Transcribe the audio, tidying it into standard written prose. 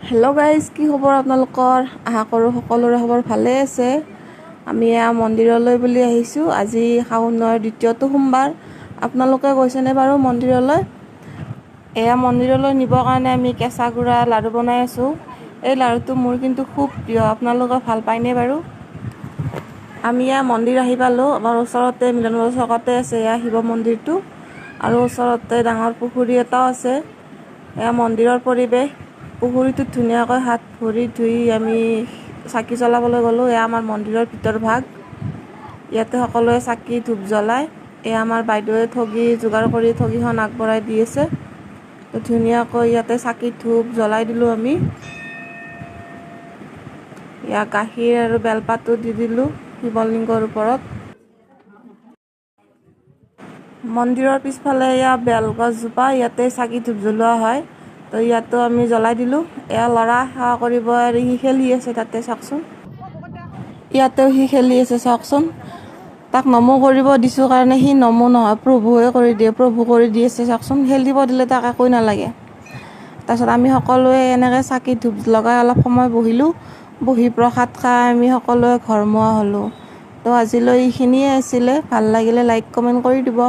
Hello' guys, কি খবৰ আপোনালোকৰ? আশা কৰোঁ সকলোৰে খবৰ ভালেই আছে। আমি এয়া মন্দিৰলৈ বুলি আহিছোঁ। আজি শাওণৰ দ্বিতীয়টো সোমবাৰ। আপোনালোকে গৈছেনে বাৰু মন্দিৰলৈ? এয়া মন্দিৰলৈ নিবৰ কাৰণে আমি কেঁচা গুড়া লাড়ু বনাই আছোঁ। এই লাড়ুটো মোৰ কিন্তু খুব প্ৰিয়। আপোনালোকে ভাল পায়নে বাৰু? আমি এয়া মন্দিৰ আহি পালোঁ। আমাৰ ওচৰতে মিলন বজাৰ চকতে আছে এয়া শিৱ মন্দিৰটো, আৰু ওচৰতে ডাঙৰ পুখুৰী এটাও আছে। এয়া মন্দিৰৰ পৰিৱেশ। পুখুৰীটোত ধুনীয়াকৈ হাত ভৰি ধুই আমি চাকি জ্বলাবলৈ গ'লোঁ। এয়া আমাৰ মন্দিৰৰ ভিতৰ ভাগ। ইয়াতে সকলোৱে চাকি ধূপ জ্বলায়। এয়া আমাৰ বাইদেৱে ঠগি যোগাৰ কৰি ঠগিখন আগবঢ়াই দি আছে। ধুনীয়াকৈ ইয়াতে চাকি ধূপ জ্বলাই দিলোঁ আমি। ইয়াত গাখীৰ আৰু বেলপাতো দি দিলোঁ শিৱলিংগৰ ওপৰত। মন্দিৰৰ পিছফালে এয়া বেলগছজোপা, ইয়াতে চাকি ধূপ জ্বলোৱা হয়। তো ইয়াতো আমি জ্বলাই দিলোঁ। এয়া ল'ৰা সেৱা কৰিব আৰু সি খেলি আছে তাতে, চাওকচোন। ইয়াতেও সি খেলি আছে, চাওকচোন। তাক নমো কৰিব দিছোঁ কাৰণে সি নমো নহয়, প্ৰভুহে কৰি দিয়ে, প্ৰভু কৰি দি আছে, চাওকচোন। খেলিব দিলে তাক একোৱেই নালাগে। তাৰপিছত আমি সকলোৱে এনেকৈ চাকি ধূপ লগাই অলপ সময় বহিলোঁ। বহি প্ৰসাদ খাই আমি সকলোৱে ঘৰমুৱা হ'লোঁ। তো আজিলৈ এইখিনিয়ে আছিলে। ভাল লাগিলে লাইক কমেণ্ট কৰি দিব।